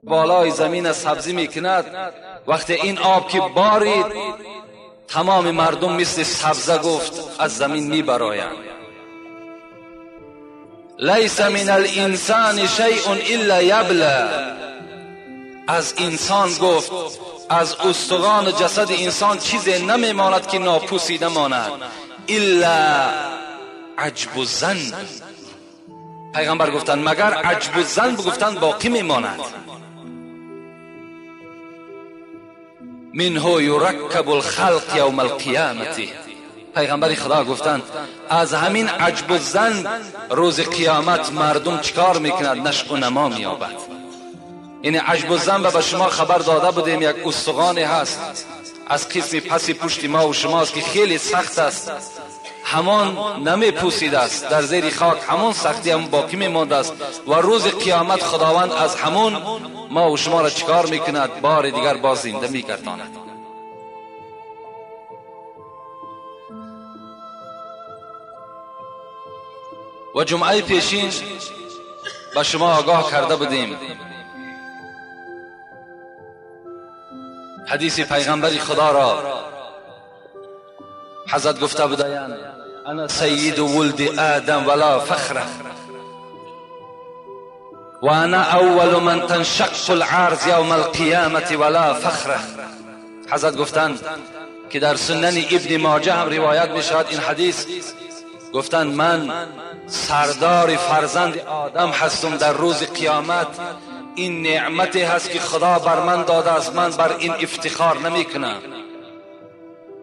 بالای زمین سبزی میکند. وقتی این آب که بارید تمام مردم مثل سبزه گفت از زمین میبرایند. لیس من الانسان شیء الا یبلی. از انسان گفت از استخوان جسد انسان چیزی نمیماند که ناپوسیده ماند، الا عجب الذنب. پیغمبر گفتند مگر عجب الذنب گفتند باقی میماند. منه یرکب الخلق یوم القیامت. پیغمبر خدا گفتند از همین عجب الذنب روز قیامت مردم چیکار میکند؟ نشو و نما مییابد. این عجب الذنب به شما خبر داده بودیم، یک استخوانی هست از قسم پس پشت ما و شماست که خیلی سخت است، همان نمی پوسیده است، در زیر خاک همان سختی هم باقی میمانده است و روز قیامت خداوند از همون ما و شما را چیکار میکند؟ بار دیگر باز زنده میگرداند. و جمعه پیشین به شما آگاه کرده بودیم حدیث پیغمبر خدا را حضرت گفته بودند انا سید ولد آدم ولا فخر و انا اول من تنشق العرض یوم القیامت ولا فخر. حضرت گفتند که در سنن ابن ماجه هم روایت می شود این حدیث، گفتند من سردار فرزند آدم هستم در روز قیامت، این نعمتی هست که خدا بر من داده است، من بر این افتخار نمی کنم.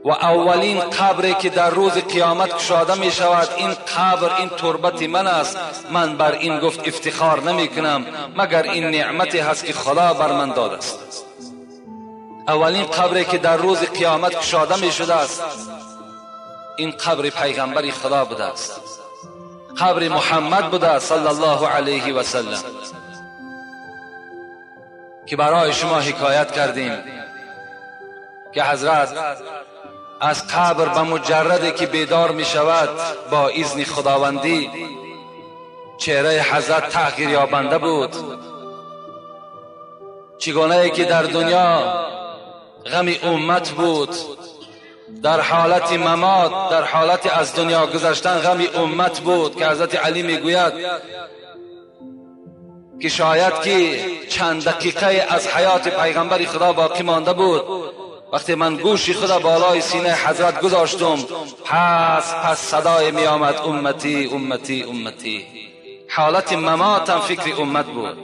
و اولین قبری که در روز قیامت کشاده می شود این قبر، این تربت من است، من بر این گفت افتخار نمی کنم مگر این نعمتی هست که خدا بر من داده است. اولین قبری که در روز قیامت کشاده می شده است این قبر پیغمبر خدا بوده است، قبر محمد بوده است صلی الله علیه و سلم، که برای شما حکایت کردیم که حضرت از قبر به مجردی که بیدار می شود با اذن خداوندی چهره حضرت تغییر یابنده بود. چگونه که در دنیا غم امت بود، در حالت ممات، در حالت از دنیا گذشتن غم امت بود که حضرت علی می گوید که شاید که چند دقیقه از حیات پیغمبر خدا باقی مانده بود، وقتی من گوشی خدا بالای سینه حضرت گذاشتم پس صدای می آمد امتی امتی امتی. حالت مماتم فکر امت بود.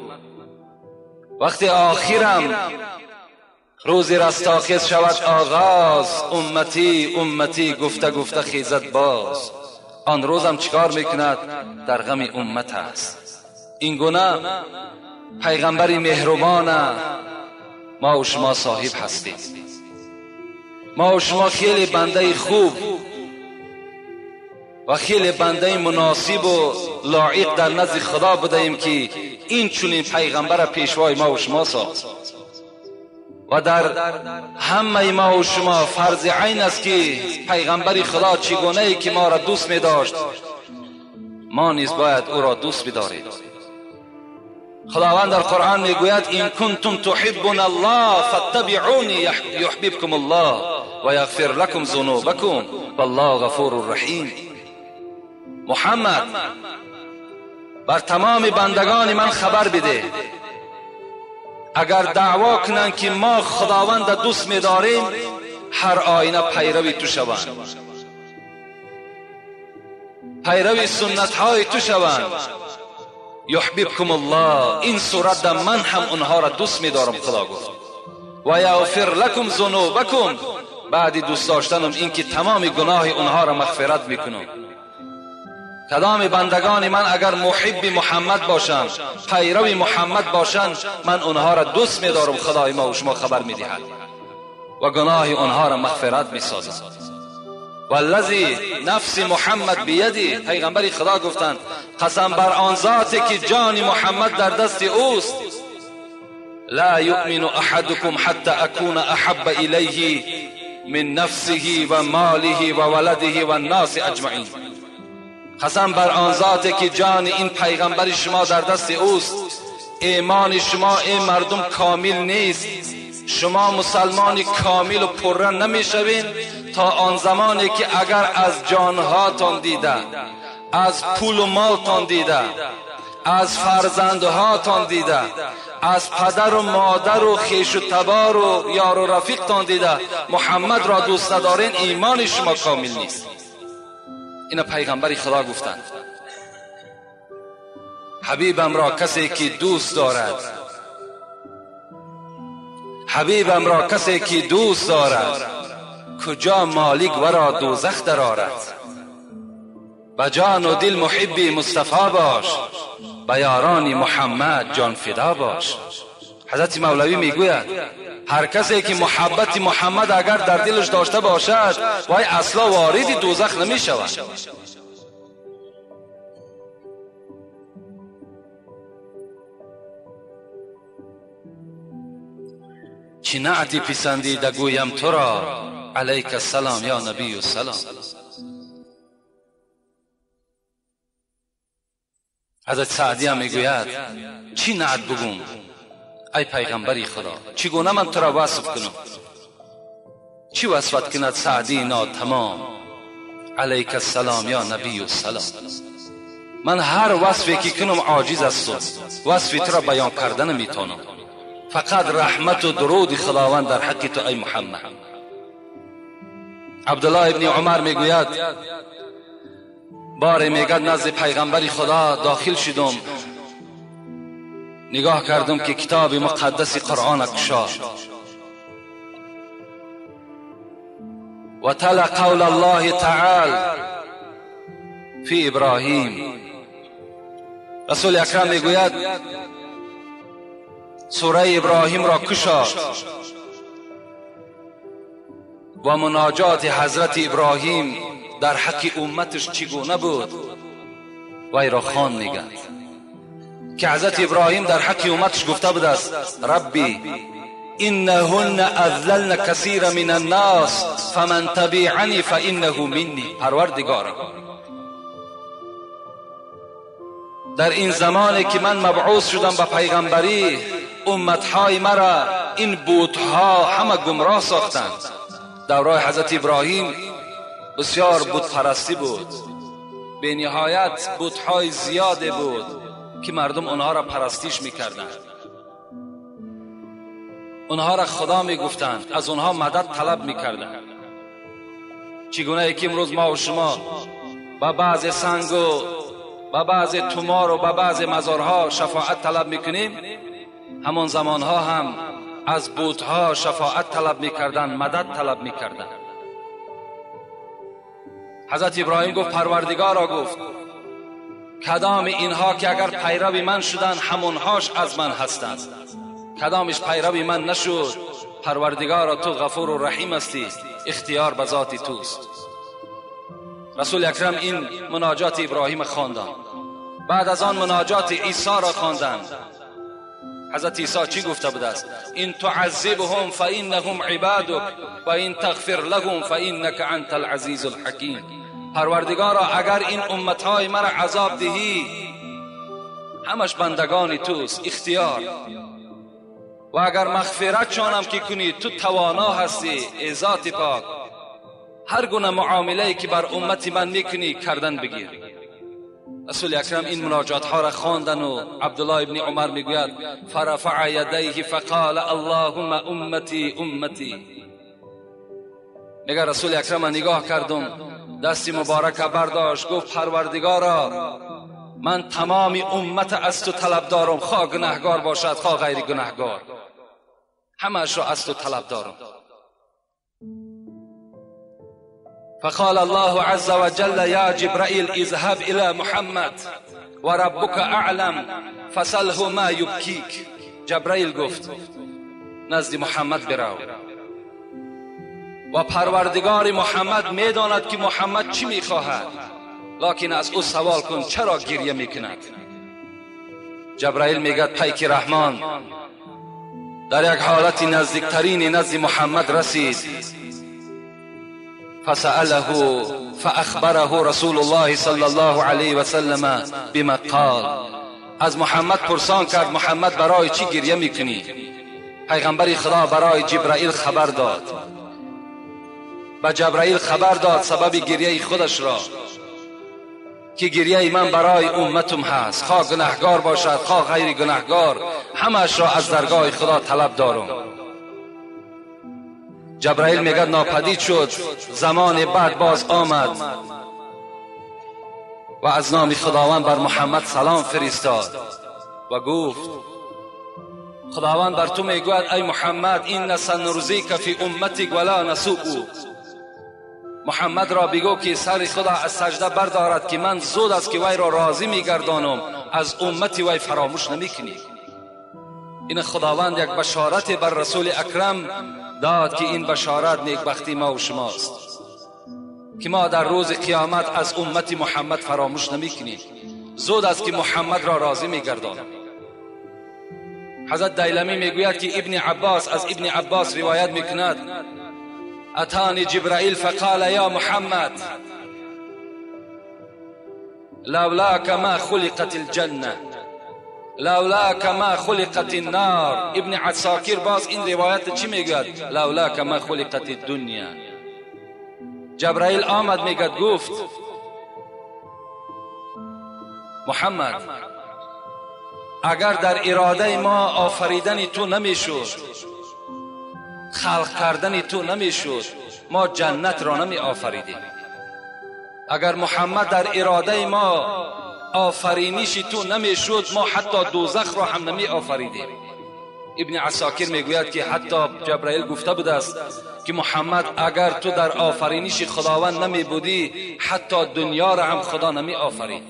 وقتی آخرم روز رستاخیز شود آغاز، امتی امتی گفته گفته خیزد باز. آن روزم چیکار میکند؟ در غم امت است. این گونه پیغمبر مهربان ما و شما صاحب هستیم. ما و شما خیلی بنده خوب و خیلی بنده مناسب و لایق در نزد خدا بودیم که این چنین پیغمبر پیشوای ما و شما ساخت. و در همه ما و شما فرض عین است که پیغمبر خدا چگونه ای که ما را دوست می داشت ما نیز باید او را دوست بداریم. خداوند در قرآن میگوید این کنتم تحبون الله فاتبعونی یحببکم الله و یغفر لکم ذنوبکم والله غفور رحیم. محمد بر تمام بندگان من خبر بده اگر دعوا کنند که ما خداوند دوست می‌داریم هر آینه پیروی تو شوند، پیروی سنت های تو شوند. یحببکم الله، این صورت در من هم اونها را دوست می‌دارم خدا گفت. و یغفر لکم ذنوبکم، بعد دوست داشتنم این که تمام گناه اونها را مغفرت میکنم. کدام بندگان من اگر محب محمد باشند، پیرو محمد باشند، من اونها را دوست می‌دارم خدای ما و شما خبر می‌دهد و گناه اونها را مغفرت می‌سازم. والذی نفس محمد بیدی، پیغمبر خدا گفتند قسم بر آن ذاتی که جان محمد در دست اوست، لا یؤمن احدکم حتی اکون احب الیه من نفسه و ماله و ولده و الناس اجمعین. قسم بر آن ذاتی که جان این پیغمبر شما در دست اوست، ایمان شما ای مردم کامل نیست، شما مسلمان کامل و پره نمیشوین تا آن زمانی که اگر از جانهاتان دیده، از پول و مالتان دیده، از فرزندهاتان دیده، از پدر و مادر و خویش و تبار و یار و رفیقتان دیده محمد را دوست ندارین، ایمان شما کامل نیست. اینا پیغمبر خدا گفتند. حبیبم را کسی که دوست دارد، حبیبم را کسی که دوست دارد، کجا مالک ورا دوزخ درآرد. به جان و دل محبی مصطفی باش، به یاران محمد جان فدا باش. حضرت مولوی میگوید هر کسی که محبت محمد اگر در دلش داشته باشد، وای اصلا وارد دوزخ نمی شود. چی نعتی پسندیده گویم تو را، علیک السلام یا نبی السلام. حضرت سعدی هم میگوید چی نعت بگوم ای پیغمبری خدا، چگونه من تو را وصف کنم؟ چی وصفت کند سعدی ناتمام، علیک السلام یا نبی السلام. من هر وصفی که کنم عاجز هستم، وصفی تو را بیان کردن نمیتونم، فقط رحمت و درود خداوند در حق تو ای محمد. عبدالله ابن عمر میگوید باره میگد نزد پیغمبر خدا داخل شدم، نگاه کردم که کتاب مقدس قرآن گشاد و تلا قول الله تعالی فی ابراهیم. رسول اکرم میگوید سوره ابراهیم را گشاد و مناجات حضرت ابراهیم در حق امتش چگونه بود وی را خوان میگد که حضرت ابراهیم در حق امتش گفته بود است ربی انهن اذللن کثیر من الناس فمن تبعنی فانه منی. پروردگارا، در این زمانی که من مبعوث شدم به پیغمبری، امتهای مرا این بتها همه گمراه ساختند. دورای حضرت ابراهیم بسیار بت پرستی بود، به نهایت بتهای زیاده بود که مردم آنها را پرستش میکردند، آنها را خدا میگفتند، از آنها مدد طلب میکردند. چگونه که امروز ما و شما با بعض سنگ و با بعض تومار و با بعض مزارها شفاعت طلب میکنیم، همان زمانها هم از بتها شفاعت طلب میکردند، مدد طلب میکردند. حضرت ابراهیم گفت پروردگارا، گفت کدام اینها که اگر پیرو من شدند همونهاش از من هستند، کدامش پیرو من نشد، پروردگارا تو غفور و رحیم هستی، اختیار به ذات توست. رسول اکرم این مناجات ابراهیم خواندند. بعد از آن مناجات عیسی را خواندند. حضرت عیسی چی گفته بود است؟ این تعذبهم فانهم عبادک و این تغفر لهم فانک انت العزیز الحکیم. پروردگارا اگر این امتهای مرا عذاب دهی، همش بندگان توست، اختیار، و اگر مغفرت شانم که کنی تو توانا هستی، ای ذات پاک، هر گونه معامله که بر امت من میکنی کردن بگیر. رسول اکرم این مناجات ها را خواندن و عبدالله ابن عمر میگوید فرفع یدیه فقال اللهم امتی امتی. میگه رسول اکرم نگاه کردم، دست مبارک برداشت، گفت پروردگارا من تمام امت از تو طلب دارم، خواه گناهگار باشد خواه غیر گناهگار، همش را از تو طلب دارم. فقال الله عز وجل يا جبرائيل اذهب إلى محمد وربك أعلم فسله ما يبكيك. جبرائیل گفت نزد محمد برو و پروردگار محمد میداند که محمد چی میخواهد، لکن از او سوال کن چرا گریه میکند. جبرائیل میگد پیک رحمان در یک حالت نزدیکترین نزد محمد رسید. فسأله فأخبره رسول الله صلى الله عليه وسلم بما قال. از محمد پرسان کرد محمد برای چی گریه میکنی؟ پیغمبر خدا برای جبرائیل خبر داد، به جبرائیل خبر داد سبب گریه خودش را که گریه من برای امتم هست، خواه گناهگار باشد خواه غیر گناهگار، همش را از درگاه خدا طلب دارم. جبرائیل میگه ناپدید شد، زمان بعد باز آمد و از نام خداوند بر محمد سلام فرستاد و گفت خداوند بر تو میگوید ای محمد این سنرضیک فی امتک ولا نسوء. محمد را بگو که سر خدا از سجده بردارد که من زود است که وی را راضی میگردانم، از امت وی فراموش نمیکنی. این خداوند یک بشارت بر رسول اکرم داد که این بشارت نیکبختی ما و شماست که ما در روز قیامت از امت محمد فراموش نمیکنیم، زود است که محمد را راضی میگردانم. حضرت دیلمی میگوید که ابن عباس از ابن عباس روایت میکند اتانی جبرائیل فقال یا محمد لولاک ما خلقت الجنه لولاک ما خلقت النار. ابن عساکر باز این روایت چی میگوید؟ لولاک ما خلقت الدنیا. جبرائیل آمد میگد گفت محمد اگر در اراده ما آفریدن تو نمیشد، خلق کردن تو نمیشد، ما جنت را نمی آفریدیم. اگر محمد در اراده ما آفرینش تو نمیشد، ما حتی دوزخ را هم نمی آفریدیم. ابن عساکر میگوید که حتی جبرائیل گفته بوده است که محمد اگر تو در آفرینش خداوند نمی بودی، حتی دنیا را هم خدا نمی آفرید.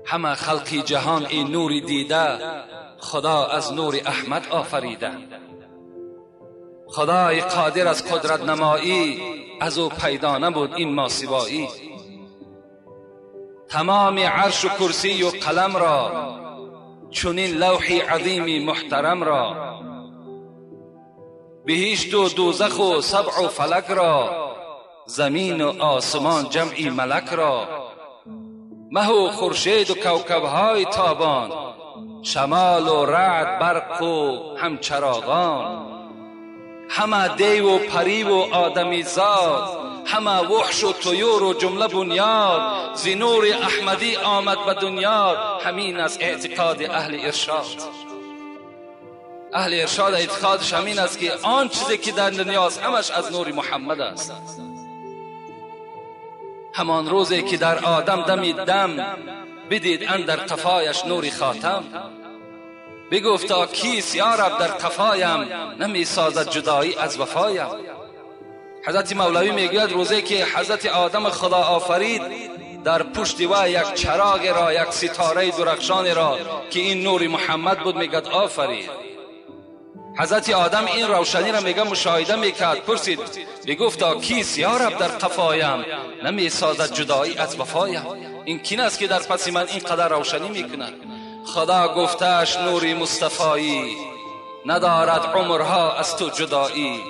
همه خلقی جهان این نور دیده، خدا از نور احمد آفریده. خدای قادر از قدرت نمایی، از او پیدا نبود این ماسوایی. تمام عرش و کرسی و قلم را، چنین لوح عظیم محترم را، بهشت و دوزخ و سبع و فلک را، زمین و آسمان جمعی ملک را، مه و خورشید و کوکبهای تابان، شمال و رعد برق و همچراغان، همه دیو و پری و آدمی زاد، همه وحش و طیور و جمله بنیاد، ز نور احمدی آمد به دنیا. همین از اعتقاد اهل ارشاد. اهل ارشاد اعتقادش همین است که آن چیزی که در دنیاست همش از نور محمد است. همان روزی که در آدم دمید دم، بدید اندر قفایش نور خاتم، بگفتا کیست یا رب در قفایم، نمی سازد جدایی از وفایم. حضرت مولوی میگوید روزی که حضرت آدم خدا آفرید، در پشت وی یک چراغ را، یک ستاره درخشان را که این نور محمد بود میگد آفرید. حضرت آدم این روشنی را میگه مشاهده میکرد، پرسید بگفتا کیست یا رب در قفایم، نمی سازد جدایی از وفایم. این کین است که در پس من اینقدر روشنی میکند؟ خدا گفتش نور مصطفایی، ندارد عمرها از تو جدایی.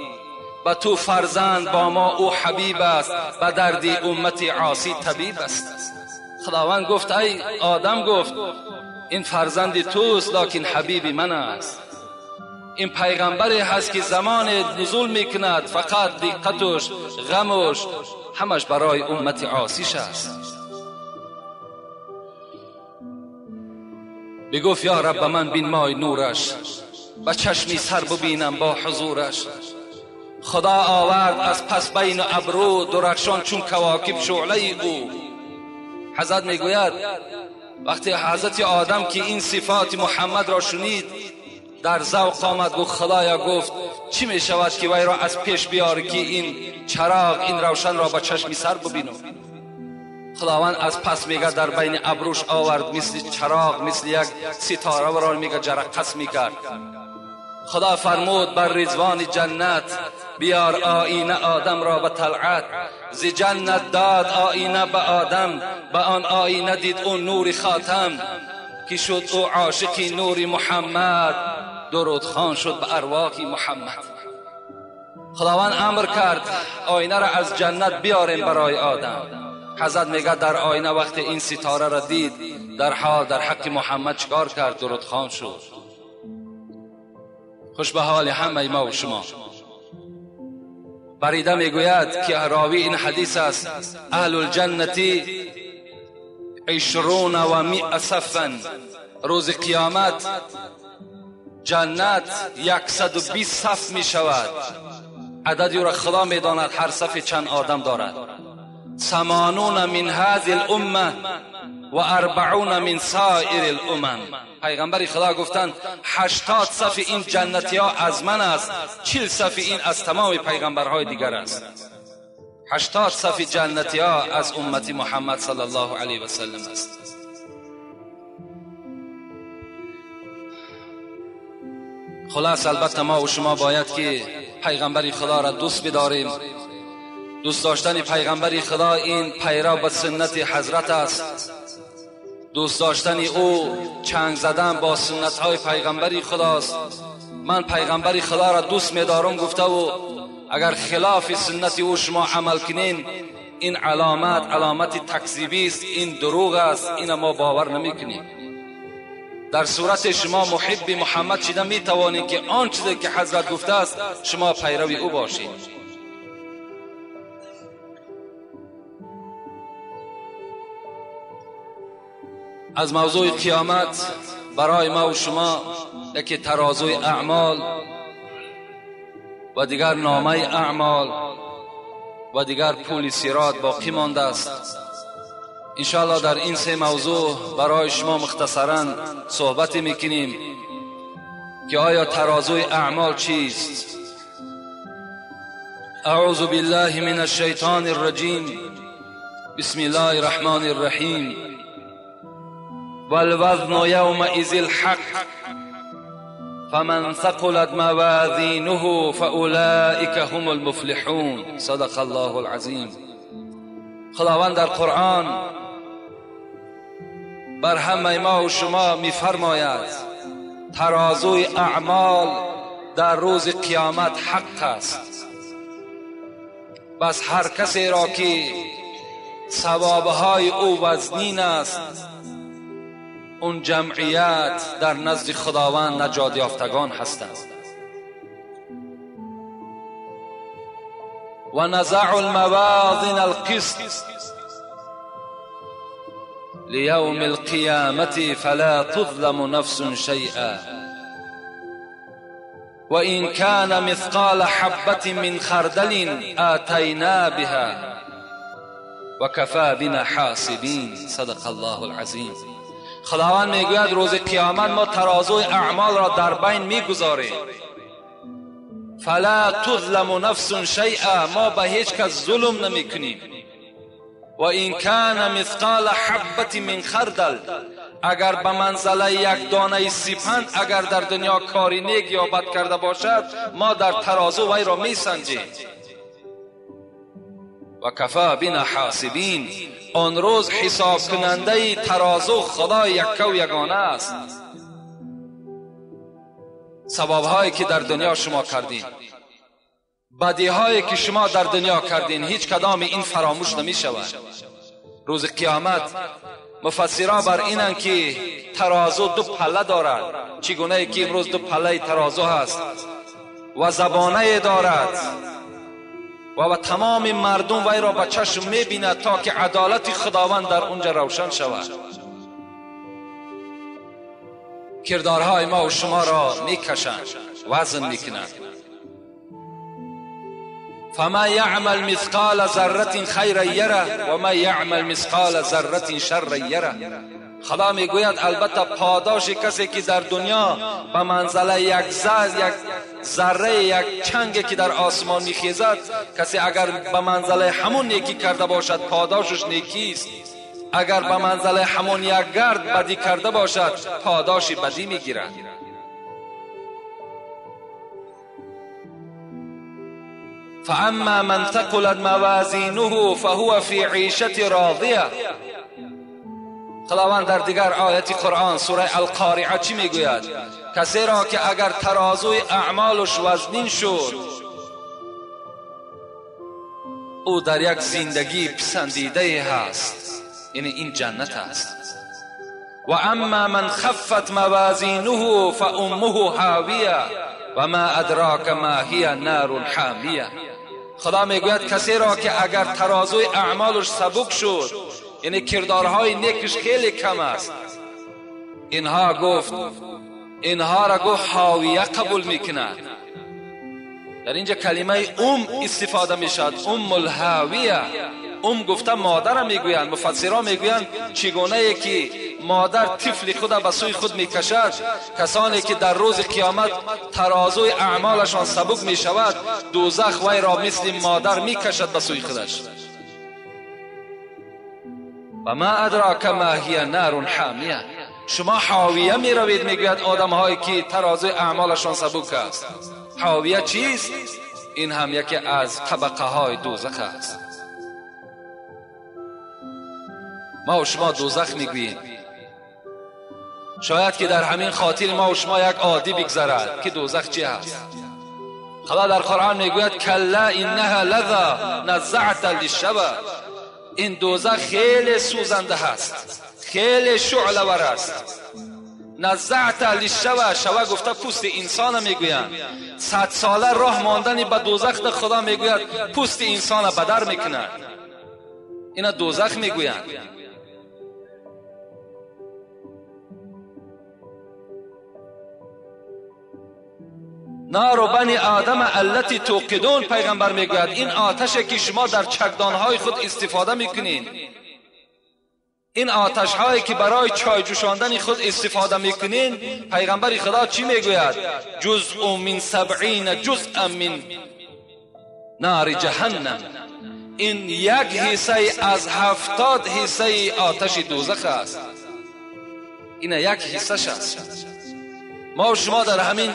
به تو فرزند با ما او حبیب است، به درد امت عاصی طبیب است. خداوند گفت ای آدم، گفت این فرزند توست لکن حبیب من است. این پیغمبری هست که زمان نزول میکند فقط دقتش، غمش، همش برای امت عاصیش است. بگفت یا رب من بین مای نورش، به چشمی سر ببینم با حضورش. خدا آورد از پس بین ابرو، درخشان چون کواکب شعله او. حضرت میگوید وقتی حضرت آدم که این صفات محمد را شنید در ذوق آمد، گفت خدایا، گفت چی می شود که وی را از پیش بیاری که این چراغ، این روشن را با چشمی سر ببینم. خداوند از پس میگه در بین ابروش آورد، مثل چراغ، مثل یک ستاره را میگه جرقس میکرد. خدا فرمود بر رضوان جنت، بیار آینه آدم را به طلعت. ز جنت داد آینه به آدم، به آن آینه دید او نور خاتم. که شد او عاشق نور محمد، درود خوان شد به ارواح محمد. خداوند امر کرد آینه را از جنت بیاریم برای آدم. حضرت میگه در آینه وقتی این ستاره را دید، در حال در حق محمد چکار کرد؟ درود خوان شد. خوش به حال همه ما و شما. بریده میگوید که راوی این حدیث است، اهل الجنة 120 صفا. روز قیامت جنت 120 صف می شود. عددی را خدا می داند هر صف چند آدم دارد. 80 من هذه الامه و 40 من سایر الامم. پیغمبر خدا گفتند 80 صف این جنتی ها از من است، 40 صف این از تمام پیغمبرهای دیگر است. 80 صف جنتی ها از امت محمد صلی الله علیه و سلم است. خلاص البته ما و شما باید که پیغمبر خدا را دوست بداریم. دوست داشتن پیغمبر خدا این پیرو به سنت حضرت است. دوست داشتن او چنگ زدن با سنت های پیغمبر خداست. من پیغمبر خدا را دوست می‌دارم گفته و اگر خلاف سنت او شما عمل کنین، این علامت علامت تکذیبی است، این دروغ است، این ما باور نمی‌کنیم. در صورت شما محب محمد شده می‌توانید که آن چیزی که حضرت گفته است شما پیروی او باشید. از موضوع قیامت برای ما و شما یکی ترازوی اعمال و دیگر نامه اعمال و دیگر پول صراط باقی مانده است. انشاءالله در این سه موضوع برای شما مختصرا صحبت میکنیم که آیا ترازوی اعمال چیست؟ اعوذ بالله من الشیطان الرجیم. بسم الله الرحمن الرحیم. والوزن يومئذ الحق فمن ثقلت موازینه فأولئک هم المفلحون. صدق الله العظیم. خداوند در قرآن بر همه ما و شما میفرماید ترازوی اعمال در روز قیامت حق است. بس هر کسی را که ثوابهای او وزنین است، اون جمعیت در نزد خداوند نجات یافتگان هستند. و نزع الموازین القسط لیوم القیامة فلا تظلم نفس شیئا و این کان مثقال حبة من خردل آتینا بها و کفا بنا حاسبین. صدق الله العظیم. خداوند میگوید روز قیامت ما ترازوی اعمال را در بین میگذاریم. فلا تظلم نفس شیئا، ما به هیچ کس ظلم نمیکنیم. و این کان مثقال حبة من خردل، اگر به منزله یک دانه سیپند اگر در دنیا کاری نیک یا بد کرده باشد، ما در ترازو وی را میسنجیم. و کفا بنا حاسبین، آن روز حساب کننده ترازو خدای یکه و یگانه است. ثوابهایی که در دنیا شما کردین، بدیهایی که شما در دنیا کردین، هیچ کدام این فراموش نمی شود. روز قیامت مفسرا بر اینند که ترازو دو پله دارد، چگونه که امروز دو پله ترازو هست و زبانه دارد و تمام مردم وی را به چشم میبیند تا که عدالت خداوند در اونجا روشن شود. کردارهای ما و شما را میکشند، وزن میکنند. فما یعمل مثقال ذره خیرا یره و ما یعمل مثقال ذره شرا یره. خدا میگوید البته پاداش کسی که در دنیا به منزله یک ذره یک چنگ که در آسمان میخیزد، کسی اگر به منزله همون نیکی کرده باشد پاداشش نیکی است، اگر به منزله همون یک گرد بدی کرده باشد پاداش بدی میگیرد. فاما من ثقلت موازینه فهو فی عیشة راضیه. خداوند در دیگر آیت قرآن سوره القارعه چی میگوید؟ کسی را که اگر ترازوی اعمالش وزنین شد، او در یک زندگی پسندیده هست، یعنی این جنت است. و اما من خفت موازینه فامه هاویه و ما ادراک ما هی نار حامیه. خدا میگوید کسی را که اگر ترازوی اعمالش سبک شد، یعنی کردارهای نیکش خیلی کم است، اینها گفت، اینها را گفت حاویه قبول میکند. در اینجا کلمه ام استفاده میشد، ام الهاویه. ام گفته مادر میگویند، مفسران میگویند چگونه ای که مادر طفل خود به سوی خود میکشد، کسانی که در روز قیامت ترازوی اعمالشان سبک میشود، دوزخ وی را مثل مادر میکشد به سوی خودش. و ما ادراک ما هی نار حامیه. شما حاویه میروید، میگوید آدم هایی که ترازوی اعمالشان سبک است. حاویه چیست؟ این هم یکی از طبقه های دوزخ است. ما و شما دوزخ میگوییم، شاید که در همین خاطر ما و شما یک عادی بگذرد که دوزخ چی هست. خدا در قرآن میگوید کلا انها لظی نزعة للشوی. این دوزخ خیلی سوزنده هست، خیلی شعله ور است. نزعت للشوی، شوه گفته پوست انسان میگویند. 100 ساله راه ماندن به دوزخ، خدا میگوید پوست انسان بدر میکند. اینا دوزخ میگویند. نار بنی آدم التی توقدون، پیغمبر میگوید این آتش که شما در چکدانهای خود استفاده میکنین، این آتش هایی که برای چای جوشاندن خود استفاده میکنین، پیغمبر خدا چی میگوید؟ جزء من 70 جزء من نار جهنم. این یک حصه از 70 حصه آتش دوزخ است. این یک حصه است. ما و شما در همین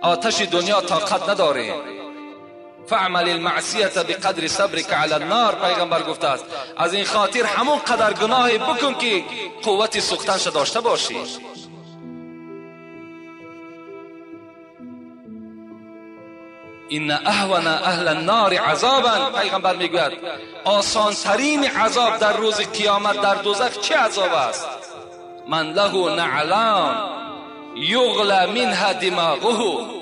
آتش دنیا طاقت نداریم. فعمل المعصیت بقدر صبرک علی النار، پیغمبر گفته است از این خاطر همون قدر گناهی بکن که قوت سوختنش داشته باشی. این اهون اهل النار عذابا، پیغمبر میگوید آسان ترین عذاب در روز قیامت در دوزخ چه عذاب است؟ من له نعلان یغلى منها دماغه.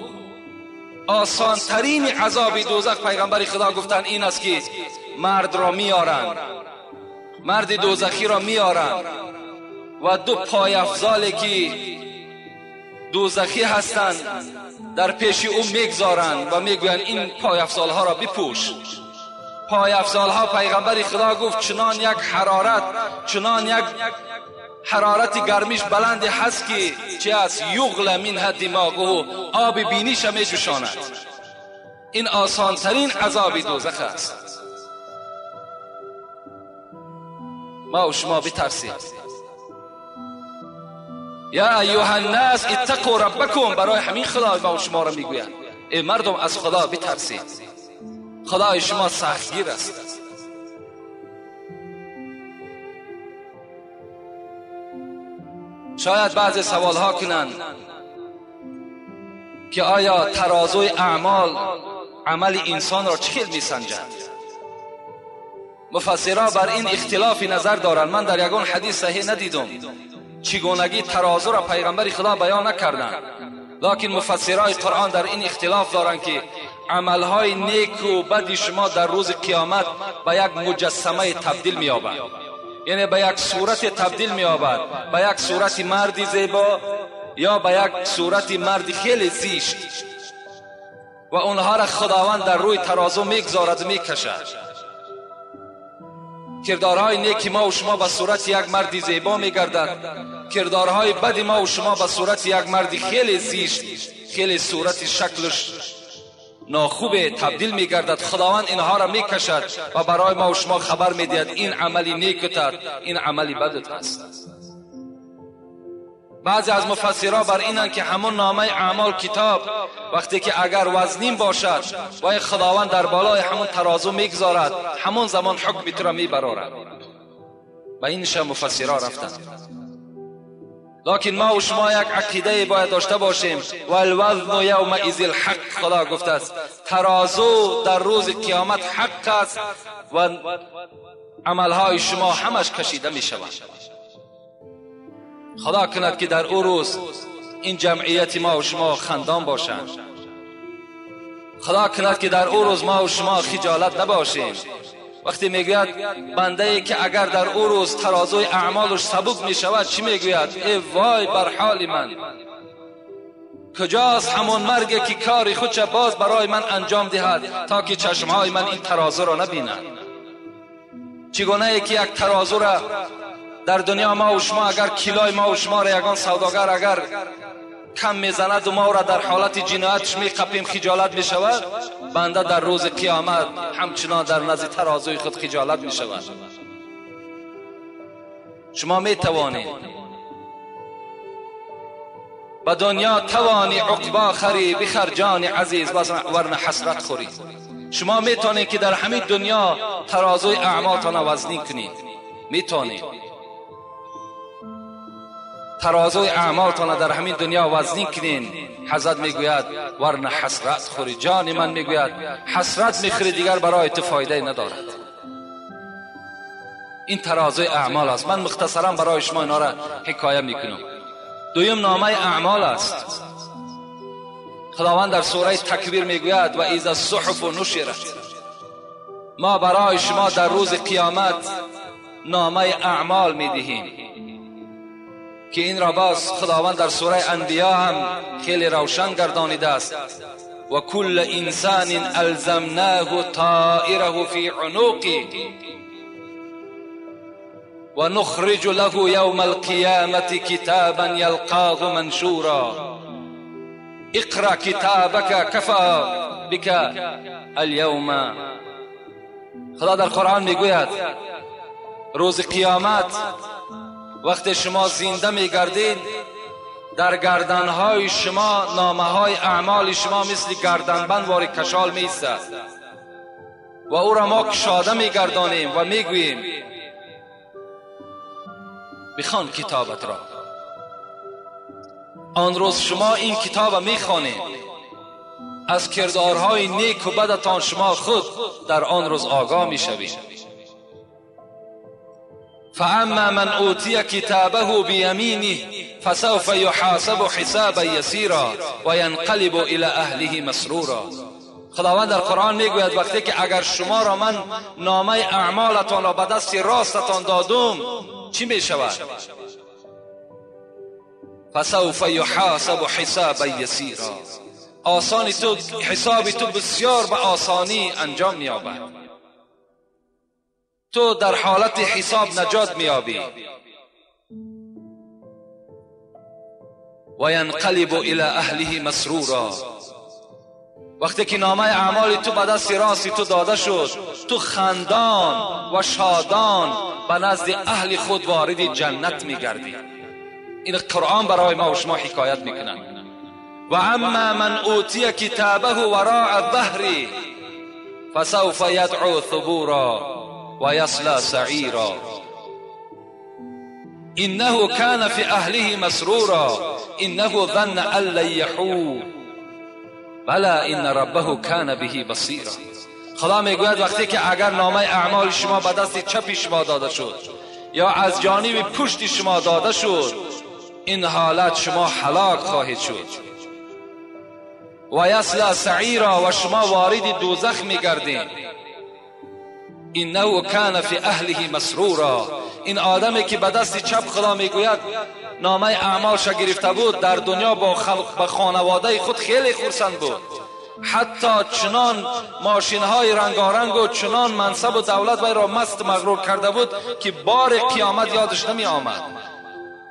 آسان ترین عذاب دوزخ پیغمبر خدا گفتن این است که مرد را میارند، مرد دوزخی را میارند و دو پای افزالی که دوزخی هستند در پیش او میگذارند و میگویند این پای افزال ها را بپوش. پای افزال ها پیغمبر خدا گفت چنان یک حرارت، چنان یک حرارت گرمیش بلند هست که چه است؟ یغلى منها دماغه، آب بینیش می جوشاند. این آسان ترین عذاب دوزخ است. ما و شما بترسید. یا ایها الناس اتقوا ربکم، برای همین خدا ما و شما را میگوید ای مردم از خدا بترسید، خدای شما سختگیر است. شاید بعضی سوال ها کنند که آیا ترازوی اعمال عمل انسان را چه می سنجد؟ مفسرها بر این اختلاف نظر دارند. من در یگان حدیث صحیح ندیدم چگونگی ترازو را پیغمبر خدا بیان نکردند، لکن مفسرای قرآن در این اختلاف دارند که عملهای نیک و بد شما در روز قیامت به یک مجسمه تبدیل می‌یابد، یعنی به یک صورت تبدیل می‌یابد، به یک صورت مردی زیبا یا به یک صورت مرد خیلی زشت، و اونها را خداوند در روی ترازو میگذارد، میکشد. کردارهای نیک ما و شما به صورت یک مرد زیبا میگردد، کردارهای بد ما و شما به صورت یک مرد خیلی زشت، خیلی صورت شکلش ناخوب تبدیل میگردد. خداوند اینها را میکشد و برای ما و شما خبر میدهد این عملی نیکت، این عملی بدت است. بعضی از مفسرها بر اینند که همون نامه اعمال کتاب وقتی که اگر وزنین باشد و خداوند در بالای همون ترازو میگذارد، همون زمان حکم تو را میبرارد. به این شب مفسرها رفتند. لکن ما و شما یک عقیده باید داشته باشیم. والوزن یومئذ الحق، خدا گفته است ترازو در روز قیامت حق است و عملهای شما همش کشیده می شود. خدا کند که در او روز این جمعیت ما و شما خندان باشند. خدا کند که در او روز ما و شما خجالت نباشیم. وقتی میگوید بنده ای که اگر در او روز ترازوی اعمالش سبک میشود چی میگوید؟ ای وای بر حال من، کجاست همون مرگ که کار خودش باز برای من انجام دهد تا که چشمهای من این ترازو را نبیند. چگونه ای که یک ترازو را در دنیا ما و شما اگر کیلای ما و شما را یگان سوداگر اگر کم میزند و ما را در حالت جنایتش میقپیم خجالت میشود، بنده در روز قیامت همچنان در نزد ترازوی خود خجالت میشود. شما میتوانید به دنیا توانی عقبا خری، بخر جان عزیز ورنه حسرت خوری. شما میتونید که در همین دنیا ترازوی اعمالتان وزنی کنید. میتونید ترازوی اعمالتان در همین دنیا وزنی کنین. حضرت میگوید ورنه حسرت خوری. جان من میگوید حسرت میخوری دیگر برای تو فایده ندارد. این ترازوی اعمال است. من مختصرا برای شما اینا را حکایه میکنم. دویم نامه اعمال است. خداوند در سوره تکبیر میگوید و اذا الصحف نشرت، ما برای شما در روز قیامت نامه اعمال میدهیم که این را باز خداوند در سوره انبیا هم خیلی روشن گردانیده است. و کل انسان الزمناه طائره فی عنقه و نخرج له یوم القیامة کتابا یلقاه منشورا اقرأ کتابک کفا بک اليوم. خدا در قرآن میگوید روز قیامت وقتی شما زنده میگردید در گردنهای شما نامه های اعمال شما مثل گردنبند واری کشال میایستد و او را ما کشاده میگردانیم و میگوییم بخوان کتابت را. آن روز شما این کتاب میخوانید، از کردارهای نیک و بدتان شما خود در آن روز آگاه میشوید. فاما من اوتی کتابه بیمینه فسوف یحاسب حسابا یسیرا و ینقلب الی اهله مسرورا. خداوند در قرآن میگوید وقتی که اگر شما را من نامه اعمالتان را به دست راستتان دادم چی میشود؟ فسوف یحاسب حسابا یسیرا، آسانی تو حساب تو بسیار به آسانی انجام مییابد، تو در حالت حساب نجات مییابی. و ینقلب الی اهله مسرورا، وقتی که نامه اعمال تو به دست راست تو داده شد تو خندان و شادان به نزد اهل خود وارد جنت میگردی. این قرآن برای ما و شما حکایت میکنند. و اما من اوتی کتابه وراء ظهری فسوف یدعو ثبورا و یصلی سعیرا انه کان فی اهله مسرورا انه ظن ان لن یحور بلی ان ربه کان به بصیرا. خدا میگوید وقتی که اگر نامه اعمال شما به دست چپ شما داده شد یا از جانب پشت شما داده شد، این حالت شما هلاک خواهید شد. و یصلی سعیرا، و شما وارد دوزخ میگردید. انه کان فی اهله مسرورا، این آدمی که به دست چپ خدا میگوید نامه اعمالش گرفته بود در دنیا با خانواده خود خیلی خرسند بود، حتی چنان ماشین های رنگارنگ و چنان منصب و دولت وی را مست مغرور کرده بود که بار قیامت یادش نمی آمد.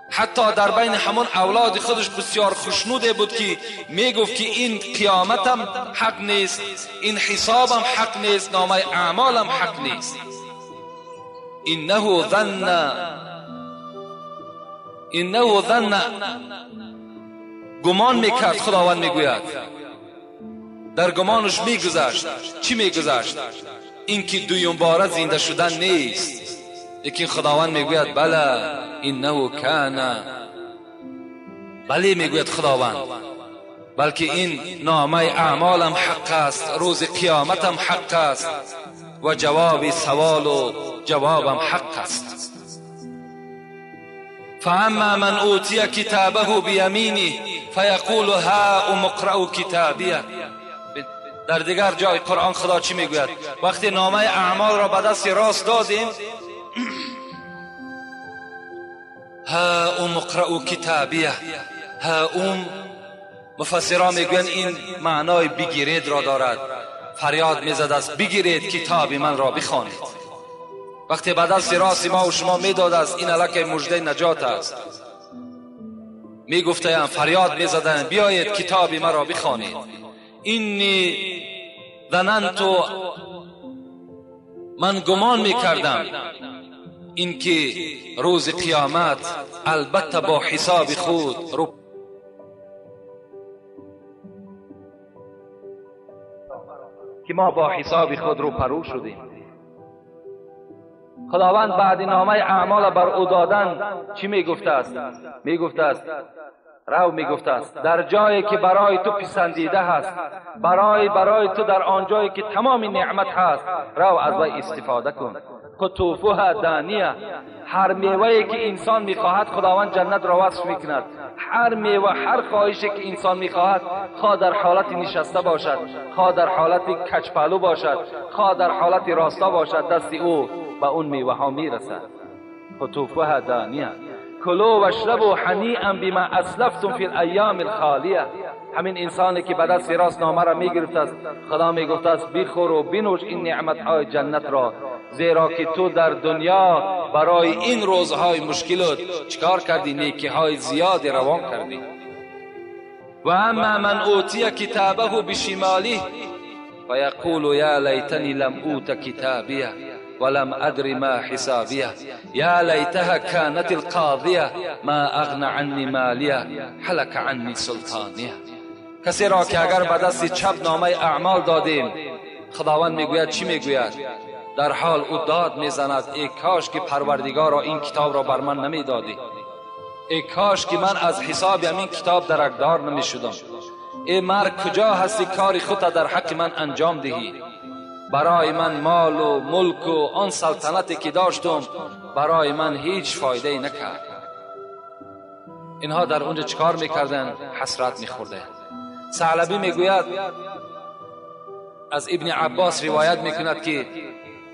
حتی در بین همون اولاد خودش بسیار خوشنوده بود که میگفت که این قیامتم حق نیست، این حسابم حق نیست، نامه اعمالم حق نیست. انه ظن، گمان میکرد. خداوند میگوید در گمانش میگذشت. چی میگذشت؟ اینکه دویم باره زنده شدن نیست. لیکن خداوند میگوید بله انه کان بله میگوید خداوند، بلکه این نامه اعمالم حق است، روز قیامتم حق است و جواب سوال و جوابم حق است. فاما من اوتی کتابه بیمینه فیقول هاؤم اقرءوا کتابیه. در دیگر جای قرآن خدا چی میگوید؟ وقتی نامه اعمال را به دست راست دادیم، هاؤم اقرءوا کتابیه، هاؤم مفسران میگویند این معنای بگیرید را دارد. فریاد میزد است بگیرید کتاب من را بخوانید. وقتی به دست راست ما و شما میداد است، این الک مژده نجات است. میگفتند، فریاد میزدند بیایید کتاب مرا بخوانید. اینی ظننت، من گمان میکردم اینکه روز قیامت البته با حساب خود رو که ما با حساب خود رو پرو شدیم. خداوند بعد نامه اعمال بر او دادن چی میگفته است؟ میگفته است رو میگفته است در جایی که برای تو پسندیده هست، برای تو در آن جایی که تمام نعمت هست، رو از وی استفاده کن. قطوفها دانیه، هر میوه‌ای که انسان میخواهد خداوند جنت را وصف میکند. هر میوه، هر خواهشی که انسان میخواهد، خواه در حالت نشسته باشد، خواه در حالت کچپلو باشد، خواه در حالت راستا باشد، دست او به اون میوه ها میرسد. قطوفها دانیه. کلوا واشربوا هنیئا بما اسلفتم فی الایام الخالیه. همین انسانی که به دست راست نامه را میگرفت است، خدا میگفت است بخور و بنوش این نعمت های جنت را، زیرا که تو در دنیا برای این روزهای مشکلات چکار کردی؟ نیکی های زیاد روان کردی. و اما من اوتی کتابه بشماله فیقول یا لیتنی لم اوت کتابیه ولم أدر ما حسابيه يا ليتها كانت القاضية ما أغنى عني ماليه هلك عني سلطانيه. کسی را که اگر به دست چپ نامه اعمال دادیم، خداوند میگوید چی میگوید؟ در حال او داد میزند ای کاش که پروردگار را این کتاب را بر من نمیدادی، ای کاش که من از حساب همین کتاب درکدار نمیشدم، ای مرگ کجا هستی کار خود در حق من انجام دهی؟ برای من مال و ملک و آن سلطنتی که داشتم برای من هیچ فایده نکرد. اینها در اونجا چکار میکردن؟ حسرت میخورده. ثعلبی میگوید از ابن عباس روایت میکند که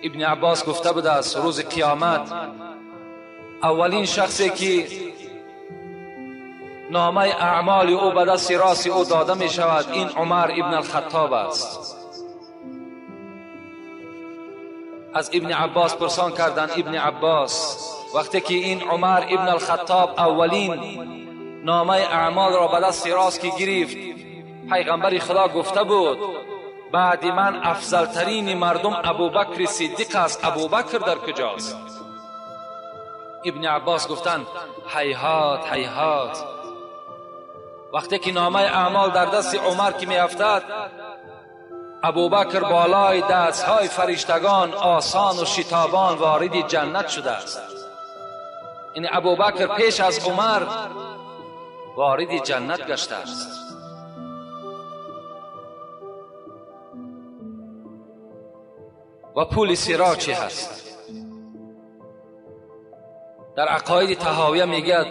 ابن عباس گفته بوده است روز قیامت اولین شخصی که نامه اعمال او به دست راست او داده میشود این عمر ابن الخطاب است. از ابن عباس پرسان کردند ابن عباس وقتی که این عمر ابن الخطاب اولین نامه اعمال را به دست راست که گرفت، پیغمبر خدا گفته بود بعد من افضل ترین مردم ابوبکر صدیق است، ابوبکر در کجاست؟ ابن عباس گفتند هیهات هیهات. وقتی که نامه اعمال در دست عمر که می افتد، ابوبکر بالای دستهای فرشتگان آسان و شتابان وارد جنت شده است. این ابوبکر پیش از عمر وارد جنت گشته است. و پول صراط چی هست؟ در عقاید طحاویه میگه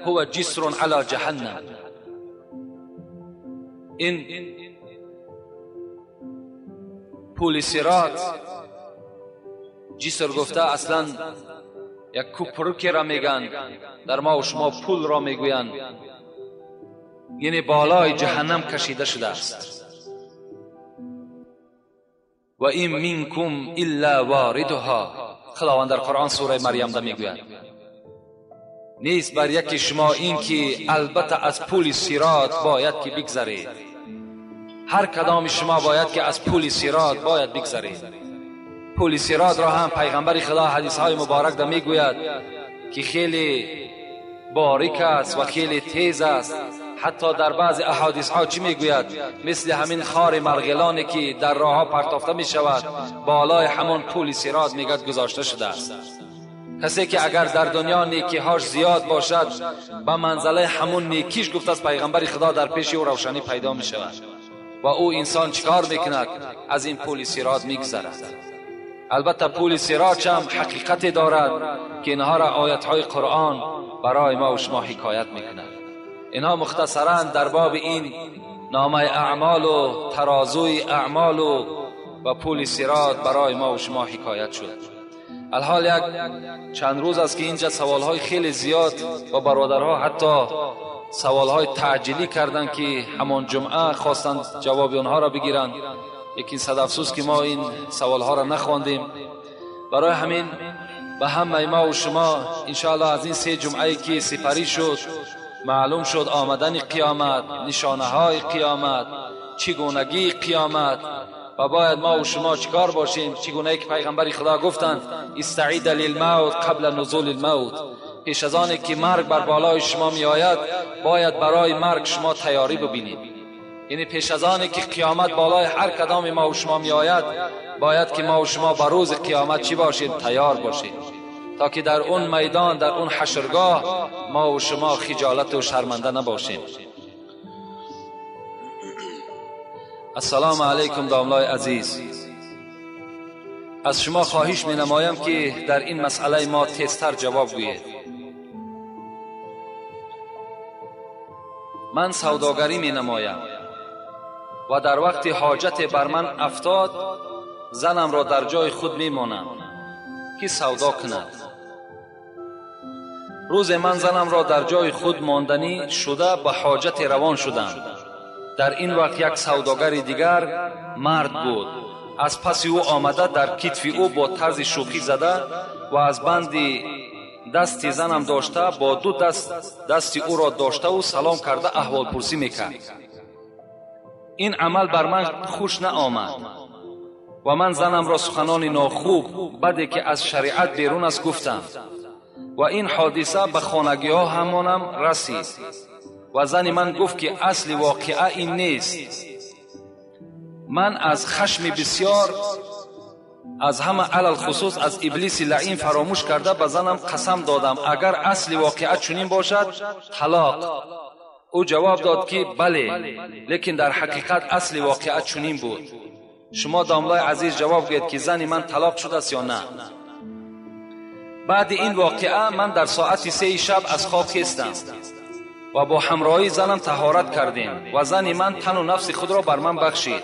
هو جسر علی جهنم. این پول صراط، جسر گفته اصلا یک کوپرکی را میگن، در ما و شما پول را میگوین، یعنی بالای جهنم کشیده شده است. و این منکم الا واردها، خداوند در قرآن سوره مریم ده میگوید نیست بر یکی شما این که البته از پول صراط باید که بگذرید. هر کدام شما باید که از پول صراط باید بگذرید. پول صراط را هم پیغمبر خدا حدیث های مبارک ده میگوید که خیلی باریک است و خیلی تیز است. حتی در بعض احادیث ها چی میگوید؟ مثل همین خار مرغلانی که در راه ها پرتافته می شود، بالای همان پول صراط میگد گذاشته شده است. کسی که اگر در دنیا نیکیهاش زیاد باشد به منزله همون نیکیش گفت از پیغمبر خدا در پیش او روشنی پیدا می شود و او انسان چیکار میکند؟ از این پول صراط میگذرد. البته پول صراط هم حقیقت دارد که اینها را آیت های قرآن برای ما و شما حکایت میکند. اینها مختصرا در باب این نامه اعمال و ترازوی اعمال و پول صراط برای ما و شما حکایت شد. الحال یک چند روز است که اینجا سوالهای خیلی زیاد و برادرها حتی سوالهای تعجیلی کردند که همان جمعه خواستند جواب آنها را بگیرند. یکی صد افسوس که ما این سوالها را نخواندیم. برای همین به همه ما و شما انشاءالله از این 3 جمعه که سپری شد معلوم شد آمدن قیامت، نشانه های قیامت، چگونگی قیامت و باید ما و شما چیکار باشیم. چگونه که پیغمبر خدا گفتند استعید للموت قبل نزول الموت، پیش از آن که مرگ بر بالای شما می آید باید برای مرگ شما تیاری ببینید. یعنی پیش از آن که قیامت بالای هر کدام ما و شما می آید باید که ما و شما بر روز قیامت چی باشیم؟ تیار باشیم، تا که در اون میدان، در اون حشرگاه ما و شما خجالت و شرمنده نباشیم. السلام علیکم داملای عزیز، از شما خواهش می نمایم که در این مسئله ما تیزتر جواب گویید. من سوداگری می نمایم و در وقت حاجت بر من افتاد زنم را در جای خود می مانم که سودا کند. روز من زنم را در جای خود ماندنی شده به حاجت روان شدم. در این وقت یک سوداگر دیگر مرد بود، از پس او آمده در کتف او با طرز شوخی زده و از بند دست زنم داشته با 2 دست دست او را داشته و سلام کرده احوال پرسی میکرد. این عمل بر من خوش نآمد و من زنم را سخنان ناخوب بده که از شریعت بیرون است گفتم و این حادثه به خانگی ها همانم رسید و زن من گفت که اصل واقعه این نیست. من از خشم بسیار از همه علل خصوص از ابلیس لعین فراموش کرده به زنم قسم دادم اگر اصل واقعه چنین باشد طلاق. او جواب داد که بله، لیکن در حقیقت اصل واقعه چنین بود. شما داملای عزیز جواب گوید که زن من طلاق شده است یا نه؟ بعد این واقعه من در ساعت 3 شب از خواب خیستم و با همراهی زنم طهارت کردیم و زن من تن و نفس خود را بر من بخشید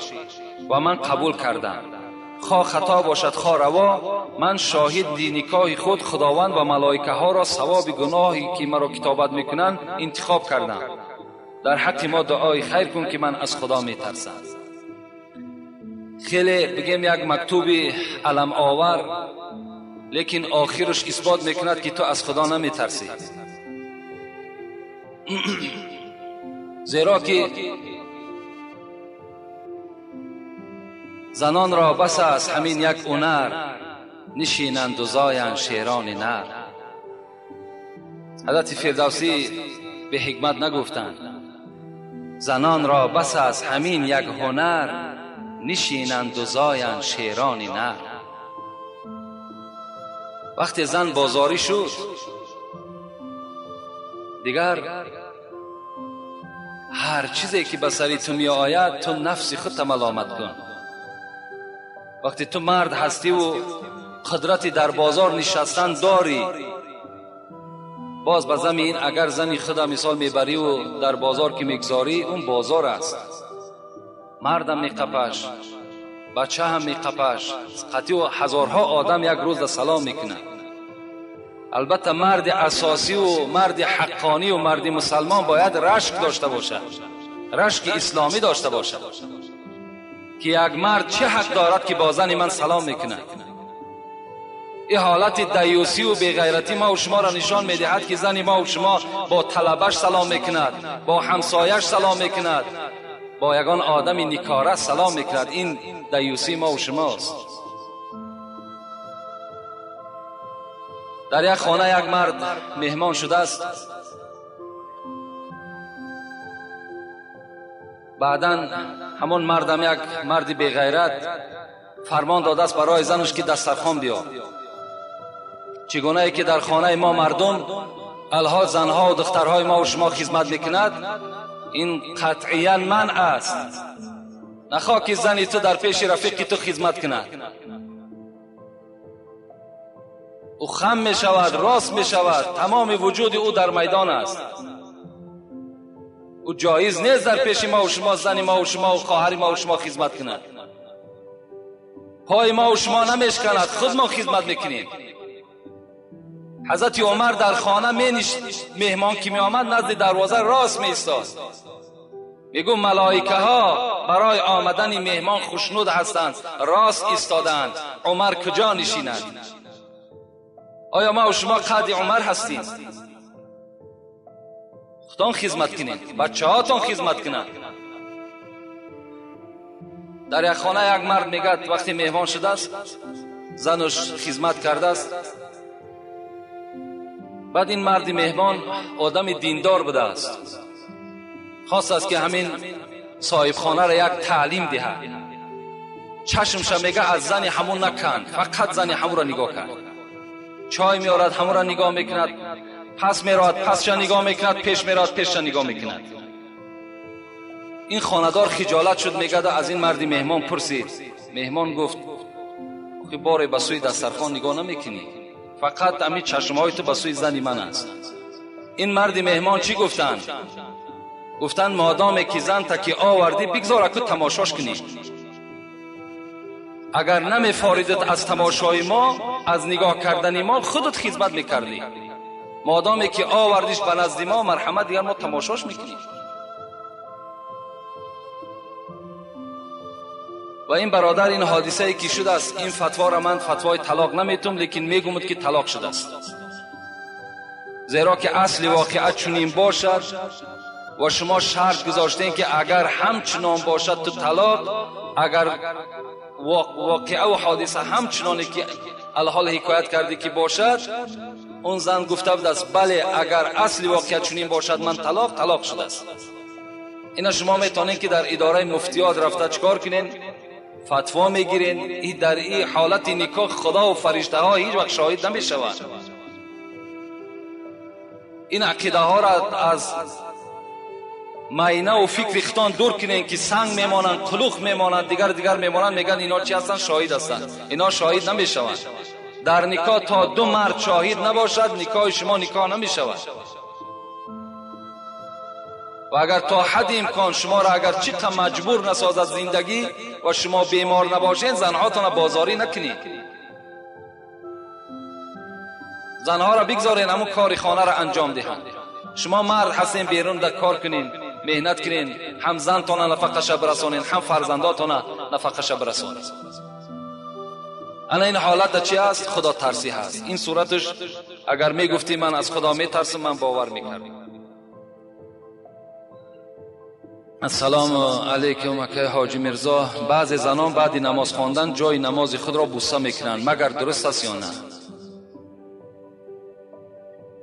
و من قبول کردم. خواه خطا باشد خواه روا، من شاهد نکاح خود خداوند و ملائکه ها را ثواب گناهی که مرا کتابت میکنند انتخاب کردم. در حق ما دعای خیر کن که من از خدا میترسم. خیلی بگیم یک مکتوب علم آور، لیکن آخرش اثبات میکند که تو از خدا نمیترسی. زیرا که زنان را بس است همین یک هنر، نشینند و زایند شیران نر. حضرت فردوسی به حکمت نگفتند زنان را بس است همین یک هنر، نشینند و زایند شیران نر. وقتی زن بازاری شد دیگر هر چیزی که به سری تو می آید تو نفس خودت ملامت کن. وقتی تو مرد هستی و قدرتی در بازار نشستن داری، باز به زمین اگر زنی خود مثال میبری و در بازار که میگذاری اون بازار است، مردم میقپش، بچه هم میقپش، قطعی و هزارها آدم یک روز در سلام میکنه. البته مرد اساسی و مرد حقانی و مرد مسلمان باید رشک داشته باشد، رشک اسلامی داشته باشد که یک مرد چه حق دارد که با زن من سلام میکنه. این حالت دیوسی و بیغیرتی ما و شما را نشان میدهد که زن ما و شما با طلبش سلام میکند، با همسایش سلام میکند، با یگان آدم نیکاره سلام میکند. این دیوسی ما و شماست. در یک خانه یک مرد مهمان شده است. بعداً همون مردم یک مرد بیغیرت فرمان داده است برای زنش که دسترخوان بیار. چگونه که در خانه ما مردم الها زنها و دخترهای ما و شما خدمت میکند، این قطعیا منع است. نخواه که زنی تو در پیش رفیقی تو خدمت کند. او خم می شود، راست می شود، تمام وجود او در میدان است. او جایز نیست در پیش ما و شما زن ما و شما و خواهر ما و شما خدمت کند. پای ما و شما نمیشکند، خود ما خدمت میکنیم. حضرت عمر در خانه می مهمان که می آمد نزد دروازه راست می ایستاد. میگو ملائکه ها برای آمدن مهمان خوشنود هستند، راست ایستادند. عمر کجا نشیند؟ آیا ما و شما قد عمر هستیم؟ خودتان خدمت کنید، بچه هاتان خدمت کنند. در یک خانه یک مرد میگد وقتی مهمان شده است، زنش خدمت کرده است. بعد این مرد مهمان آدم دیندار بوده است، خواست است که همین صاحب خانه را یک تعلیم دهد. چشمش میگه از زن همون نکن، فقط زن همون را نگاه کن. چای میارد همون را نگاه میکند، پس میراد پسش نگاه میکند، پیش میراد پیشش نگاه میکند. این خانه‌دار خجالت شد، میگه از این مرد مهمان پرسید. مهمان گفت آخه باره به سوی دسترخوان نگاه نمیکنی، فقط همین چشمهای تو به سوی زن من است. این مرد مهمان چی گفتند؟ گفتند مادام که زن تا که آوردی بگذار اکو تماشاش کنی. اگر نمیفاریدت از تماشای ما، از نگاه کردن ما، خودت خدمت میکردی. مادامی که آوردیش به نزد ما، مرحمت دیگر ما تماشاش میکنیم. و این برادر این حادثه ای که شده است، این فتوا را من فتوای طلاق نمیتم، لیکن میگم که طلاق شده است، زیرا که اصل واقعه چنین باشد و شما شرط گذاشتین که اگر همچنان باشد تو طلاق، اگر واقعه و حادثه همچنانی که الحال حکایت کردی که باشد، اون زن گفته بود است بله اگر اصل واقعه چنین باشد من طلاق، طلاق شده است. اینا شما میتونین که در اداره مفتیات رفته چکار کنین؟ فتوا میگیرین. این در این حالت نکاح خدا و فرشته ها هیچ وقت شاهد نمیشوند. این عقیده ها را از ماینه و فکر خودتان دور کنین که سنگ میمانند، قلوخ میمانند، دیگر میمانند، میگن اینا چی هستند؟ شاهد هستند. اینا شاهد نمیشوند. در نکاح تا دو مرد شاهد نباشد نکاح شما نکاح نمیشود. و اگر تا حد امکان شما را اگر چقدر مجبور نسازد زندگی و شما بیمار نباشین، زنهاتان را بازاری نکنید. زنها را بگذارین همون کار خانه را انجام دهند. شما مرد هستین، بیرون در کار کنین، مهنت کنین، هم زنتان نفقه برسانین، هم فرزنداتان نفقه برسانین. انا این حالت چی است؟ خدا ترسی هست. این صورتش اگر میگفتی من از خدا میترسم، من باور میکردم. السلام علیکم اکای حاجی میرزا. بعضی زنان بعد نماز خواندن جای نماز خود را بوسه میکنند، مگر درست است یا نه؟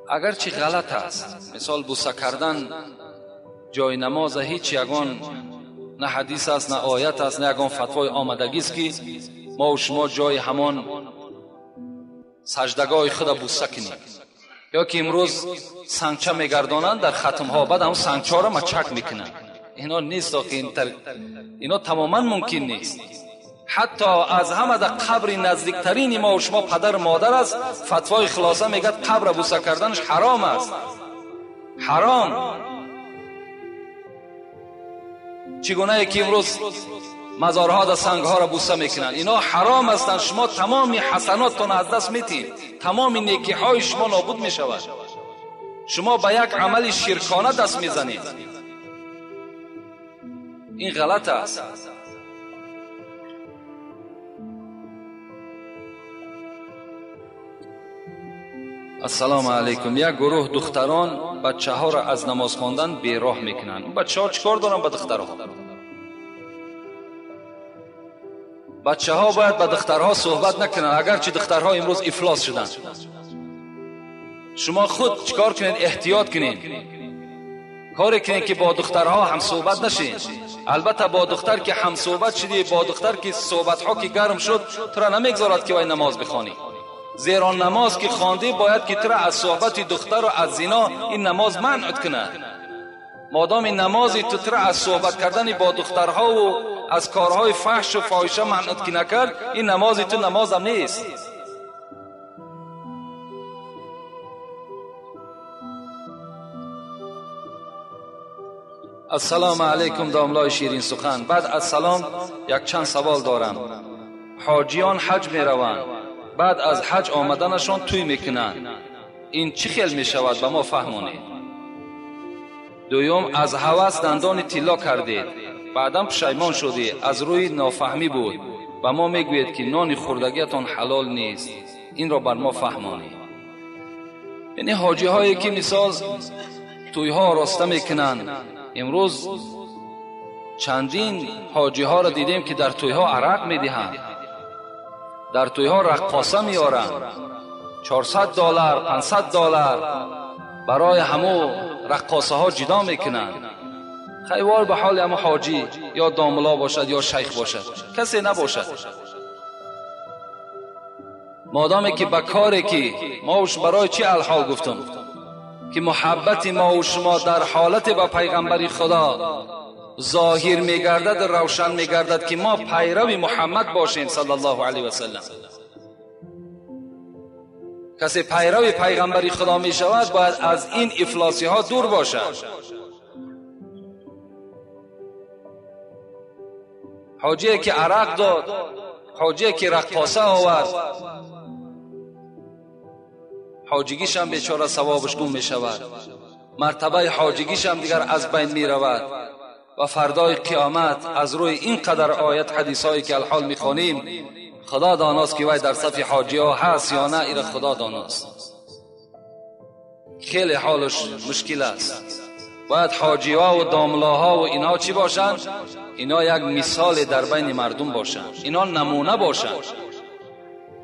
اگرچه غلط است. مثال بوسه کردن جای نماز هیچ یگان نه حدیث است، نه آیت است، نه یگان فتوای آمدگی است که ما و شما جای همان سجدگاه خود بوسه کنیم. یا که امروز سنگچه میگردانند در ختمها، بعد هم سنگچه را مچک میکنند. اینا نیست، اینا تماما ممکن نیست. حتی از همه در قبر نزدیکترین ما و شما پدر و مادر است، فتوای خلاصه میگه قبر بوسه کردنش حرام است. حرام. چگونه که امروز مزارها در سنگها را بوسه میکنند، اینا حرام هستند. شما تمام حسناتتان از دست میتید، تمام نیکی های شما نابود میشود. شما به یک عمل شرکانه دست میزنید. این غلط است. السلام علیکم. یک گروه دختران بچه ها را از نماز خواندن بیراه میکنند. بچه ها چیکار دارن به دخترها؟ بچه ها باید به دخترها صحبت نکنند، اگرچه دخترها امروز افلاس شدند. شما خود چیکار کنید؟ احتیاط کنید، کاری کنید که با دخترها هم صحبت نشین. البته با دختر که هم صحبت شدی، با دختر که صحبت ها که گرم شد، تو را نمیگذارد که وای نماز بخوانی. زیرا نماز که خواندی باید که تو را از صحبت دختر و از زنا این نماز منعت کند. مادام این نمازی تو را از صحبت کردن با دخترها و از کارهای فحش و فاحشه منعت که نکرد، این نمازی تو نمازم نیست. السلام علیکم داملای شیرین سخن. بعد از سلام یک چند سوال دارم. حاجیان حج می روند، بعد از حج آمدنشان توی میکنند، این چی خیل می شود؟ به ما فهمانید. دوم، از هوس دندان طلا کردید، بعدم پشیمان شدی، از روی نافهمی بود، به ما میگویید که نان خوردگیتان حلال نیست، این را بر ما فهمانید. یعنی حاجی هایی که مثال توی ها راسته میکنند، امروز چندین حاجی ها را دیدیم که در توی ها عرق میدهند، در توی ها رقاصه میارند، $400 $500 برای همو رقاصه ها جدا میکنند. خیوار به حال همو حاجی یا داملا باشد یا شیخ باشد، کسی نباشد. مادامی که به کاری که ما برای چی الحال گفتم که محبت ما و شما در حالت با پیغمبر خدا ظاهر میگردد، روشن میگردد که ما پیرو محمد باشیم صلی الله علیه و سلم. کسی پیرو پیغمبر خدا می شود باید از این افلاسی ها دور باشد. حاجی که عرق داد، حاجی که رقاصه آورد، حاجیگیش هم بیچاره ثوابش گم می شود، مرتبه حاجیگیش هم دیگر از بین می رود و فردای قیامت از روی این قدر آیت حدیث هایی که الحال می خوانیم، خدا داناست که وی در صف حاجی ها هست یا نه، ایره خدا داناست. خیلی حالش مشکل است. باید حاجی ها و داملاها و اینها چی باشند؟ اینا یک مثال در بین مردم باشند، اینا نمونه باشند،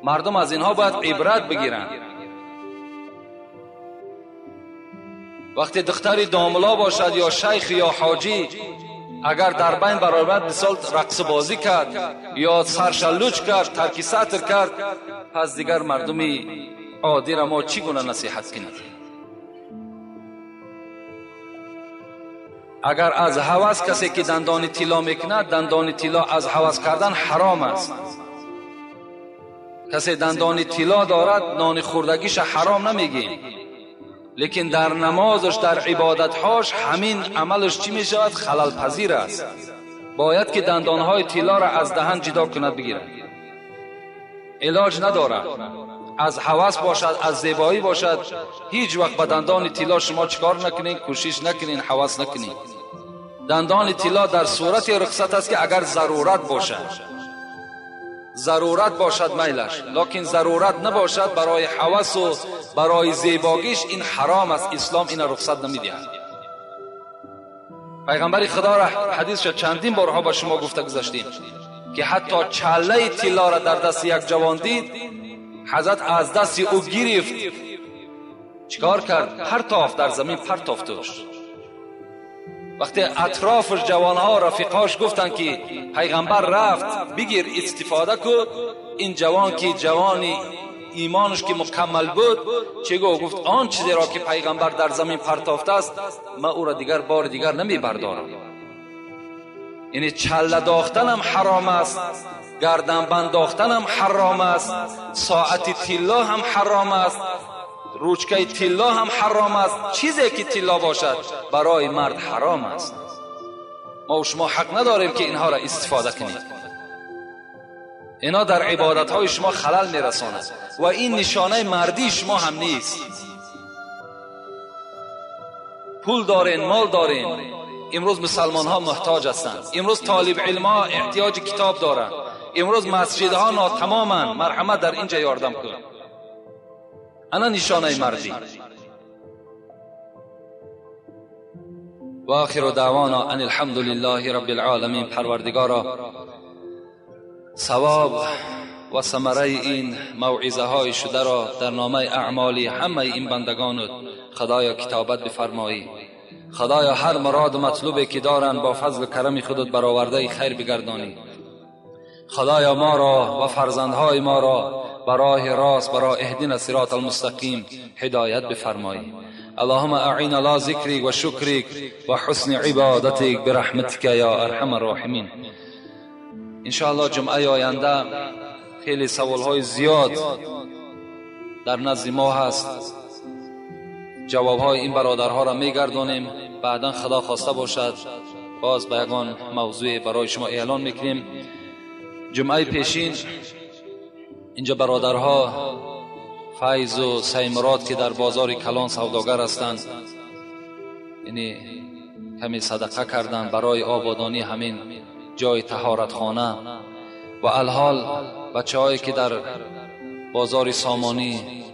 مردم از اینها باید عبرت بگیرند. وقتی دختری داملا باشد یا شیخ یا حاجی، اگر در بین برآمد مثال رقص بازی کرد یا سرشلوچ کرد، ترک سطر کرد، پس دیگر مردمی عادی را ما چگونه نصیحت کنیم؟ اگر از هوس کسی که دندان طلا میکند، دندان طلا از هوس کردن حرام است. کسی دندان طلا دارد نان خوردگیش حرام نمیگیم، لیکن در نمازش، در عبادتهاش همین عملش چی می شود؟ خلل پذیر است. باید که دندانهای طلا را از دهن جدا کند بگیرد، علاج ندارد. از هوس باشد، از زیبایی باشد، هیچ وقت به دندان طلا شما چیکار نکنین، کوشش نکنین، هوس نکنین. دندان طلا در صورت رخصت است که اگر ضرورت باشد، ضرورت باشد میلش، لکن ضرورت نباشد برای هوس و برای زیباگیش، این حرام است. اسلام این رخصت نمیدهد. پیغمبر خدا را حدیث چندین بارها به شما گفته گذاشتیم که حتی چله طلا را در دست یک جوان دید، حضرت از دست او گرفت، چیکار کرد؟ پرتافت در زمین، پرتافتش. وقتی اطرافش جوانها رفیقاش گفتن که پیغمبر رفت بگیر استفاده کن، این جوان که جوانی ایمانش که مکمل بود چه گفت؟ آن چیزی را که پیغمبر در زمین پرتافته است من او را دیگر بار دیگر نمی بردارم. یعنی چله داختن هم حرام است، گردن بنداختن هم حرام است، ساعت طلا هم حرام است، روچکه طلا هم حرام است. چیزی که طلا باشد برای مرد حرام است. ما و شما حق نداریم که اینها را استفاده کنیم. اینا در عبادت های شما خلل میرساند و این نشانه مردی شما هم نیست. پول دارین، مال دارین، امروز مسلمان ها محتاج هستند، امروز طالب علم ها احتیاج کتاب دارند، امروز مسجدها ناتمامند، مرحمت در اینجا یاردم کن. انا نشانه مردی. و آخر دعوانا ان الحمد لله رب العالمین. پروردگارا ثواب و ثمره این موعظه های شده را در نامه اعمالی همه این بندگانت خدایا کتابت بفرمایی. خدایا هر مراد و مطلوبی که دارند با فضل و کرم خودت برآورده خیر بگردانی. خدایا ما را و فرزندهای ما را به راه راست، برای اهدنا صراط المستقیم هدایت بفرمایی. اللهم اعنا على ذکرک و شکرک و حسن عبادتک برحمتک یا ارحم الراحمین. انشاءالله جمعه آینده خیلی سوالهای زیاد در نزد ما هست، جوابهای این برادرها را میگردانیم. بعدا خدا خواسته باشد باز به یگان موضوع برای شما اعلان میکنیم. جمعه پیشین اینجا برادرها فیض و سیمرات که در بازار کلان سوداگر هستند، یعنی کمی صدقه کردند برای آبادانی همین جای طهارتخانه. و الحال بچه هایی که در بازار سامانی،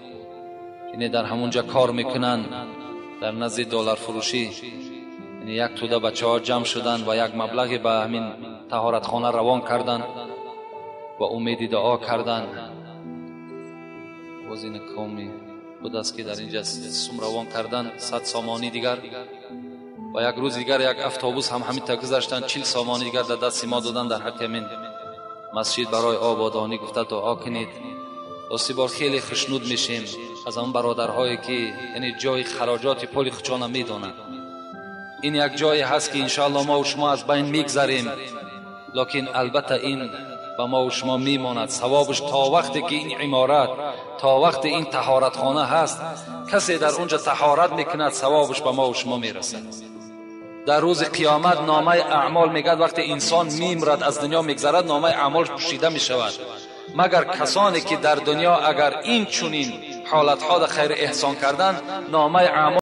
یعنی در همونجا کار میکنن در نزد دلار فروشی، یعنی یک توده بچه ها جمع شدن و یک مبلغی به همین طهارتخانه روان کردن و امید دعا کردن. باز این قومی بود است که در اینجا سوم روان کردن 100 سامانی دیگر، و یک روز دیگر یک اتوبوس هم همین تا گذاشتن 40 سامانی دیگر در دست ما دادن در حق همین مسجد برای آبادانی. گفته دعا کنید. راستی بار خیلی خشنود میشیم از آن برادرهایی که یعنی جای خراجات پول خودشان میدونند. این یک جایی هست که انشاءالله ما و شما از بین میگذریم، لکن البته این به ما و شما میماند ثوابش تا وقتی که این عمارت، تا وقت این طهارتخانه هست، کسی در اونجا طهارت میکند ثوابش به ما و شما میرسد. در روز قیامت نامه اعمال میگد وقتی انسان میمرد از دنیا میگذرد نامه اعمالش پوشیده میشود، مگر کسانی که در دنیا اگر این چنین حالتها در خیر احسان کردن نامه اعمال